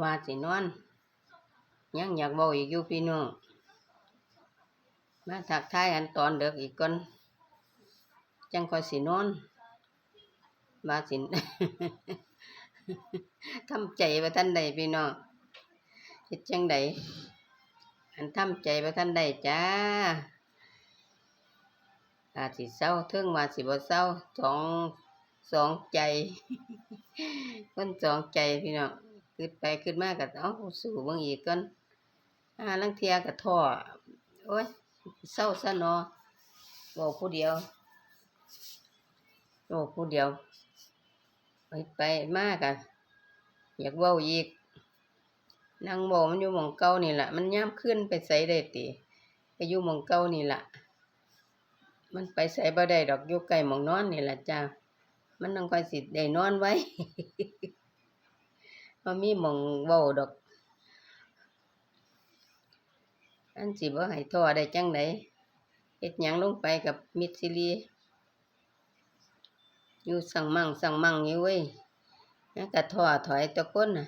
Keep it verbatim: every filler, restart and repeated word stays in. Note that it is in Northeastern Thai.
ว่าสินอน ยังอยากเว้าอีกอยู่พี่น้อง มาทักทายกันตอนเดิกอีกก่อน จั่งค่อยสินอน ว่าสิ ทำใจบ่ทันได้พี่น้อง เฮ็ดจั่งใด อันทำใจบ่ทันได้จ้า อาจสิเซา เทิงว่าสิบ่เซา สอง สองใจ คนสองใจพี่น้อง คิดไปคิดมาก็ เอ้า สู้เบิ่งอีกก่อน อ่า ลางเทื่อก็ท้อ โอ๊ย เซาซะเนาะ เว้าผู้เดียว เว้าผู้เดียว ไปไปมาก็ อยากเว้าอีก นั่งเว้ามันอยู่หม่องเก่านี่ล่ะ มันยามคืนไปไสได้ติ ก็อยู่หม่องเก่านี่ล่ะ มันไปไสบ่ได้ดอก อยู่ใกล้หม่องนอนนี่ล่ะจ้า มันจั่งค่อยสิได้นอนไว บ่มีหม่องเว้าดอก อันสิบ่ให้ท้อได้จั่งใด เฮ็ดหยังลงไปกับมิตรซีรี อยู่สั่งมั่งสั่งมั่งอยู่เว้ย แล้วก็ท้อถอยตัวคนน่ะ